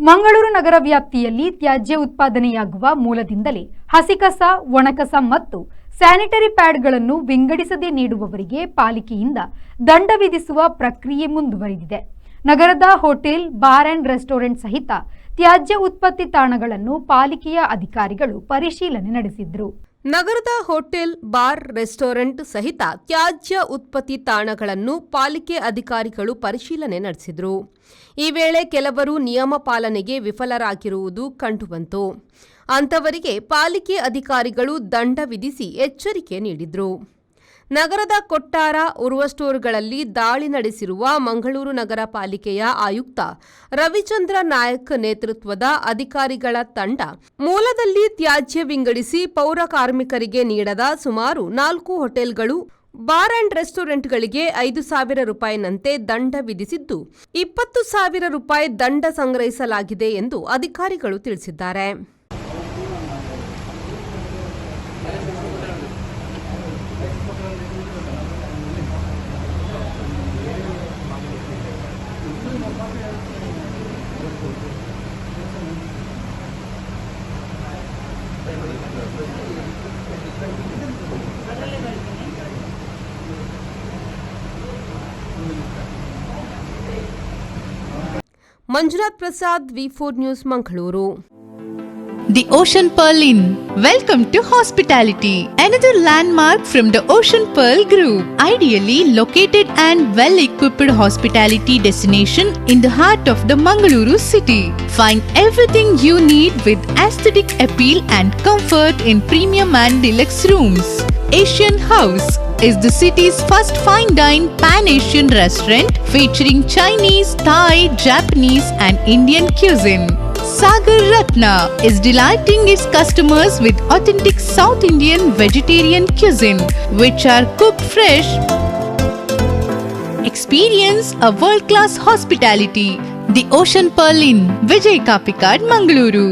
ಮಂಗಳೂರು ನಗರ ವ್ಯಾಪ್ತಿಯಲ್ಲಿ ತ್ಯಾಜ್ಯ ಉತ್ಪಾದನೆಯಾಗುವ ಮೂಲದಿಂದಲೇ ಹಸಿಕಸ, ಒಣಕಸ ಮತ್ತು ಸ್ಯಾನಿಟರಿ ಪ್ಯಾಡ್ಗಳನ್ನು ವಿಂಗಡಿಸದೆ ನೀಡುವವರಿಗೆ ಪಾಲಿಕೆಯಿಂದ ದಂಡ ವಿಧಿಸುವ ಪ್ರಕ್ರಿಯೆ ಮುಂದುವರಿದಿದೆ. ನಗರದ ಹೋಟೆಲ್, ಬಾರ್ ಅಂಡ್ ರೆಸ್ಟೋರೆಂಟ್ ಸಹಿತ ತ್ಯಾಜ್ಯ ಉತ್ಪತ್ತಿ ತಾಣಗಳನ್ನು ಪಾಲಿಕೆಯ ಅಧಿಕಾರಿಗಳು ಪರಿಶೀಲನೆ ನಡೆಸಿದ್ರು. ನಗರದ ಹೋಟೆಲ್, ಬಾರ್, ರೆಸ್ಟೋರೆಂಟ್ ಸಹಿತ ತ್ಯಾಜ್ಯ ಉತ್ಪತ್ತಿ ತಾಣಗಳನ್ನು ಪಾಲಿಕೆ ಅಧಿಕಾರಿಗಳು ಪರಿಶೀಲನೆ ನಡೆಸಿದರು. ಈ ವೇಳೆ ಕೆಲವರು ನಿಯಮ ಪಾಲನೆಗೆ ವಿಫಲರಾಗಿರುವುದು ಕಂಡುಬಂತು. ಅಂತವರಿಗೆ ಪಾಲಿಕೆ ಅಧಿಕಾರಿಗಳು ದಂಡ ವಿಧಿಸಿ ಎಚ್ಚರಿಕೆ ನೀಡಿದರು. ನಗರದ ಕೊಟ್ಟಾರ, ಉರ್ವಸ್ಟೋರ್ಗಳಲ್ಲಿ ದಾಳಿ ನಡೆಸಿರುವ ಮಂಗಳೂರು ನಗರ ಪಾಲಿಕೆಯ ಆಯುಕ್ತ ರವಿಚಂದ್ರ ನಾಯಕ್ ನೇತೃತ್ವದ ಅಧಿಕಾರಿಗಳ ತಂಡ ಮೂಲದಲ್ಲಿ ತ್ಯಾಜ್ಯ ವಿಂಗಡಿಸಿ ಪೌರ ಕಾರ್ಮಿಕರಿಗೆ ನೀಡದ ಸುಮಾರು ನಾಲ್ಕು ಹೋಟೆಲ್ಗಳು, ಬಾರ್ ಅಂಡ್ ರೆಸ್ಟೋರೆಂಟ್ಗಳಿಗೆ ₹5,000ನಂತೆ ದಂಡ ವಿಧಿಸಿದ್ದು, ₹20,000 ದಂಡ ಸಂಗ್ರಹಿಸಲಾಗಿದೆ ಎಂದು ಅಧಿಕಾರಿಗಳು ತಿಳಿಸಿದ್ದಾರೆ. Manjunath Prasad, V4 news, Mangaluru. The Ocean Pearl Inn. Welcome to hospitality. Another landmark from the Ocean Pearl Group. Ideally located and well equipped hospitality destination in the heart of the Mangaluru city. Find everything you need with aesthetic appeal and comfort in premium and deluxe rooms. Asian House is the city's first fine dine pan Asian restaurant featuring Chinese, Thai, Japanese, and Indian cuisine. Sagar Ratna is delighting its customers with authentic South Indian vegetarian cuisine, which are cooked fresh. Experience a world class hospitality. The Ocean Pearl Inn, Vijay Kapikad, Mangaluru.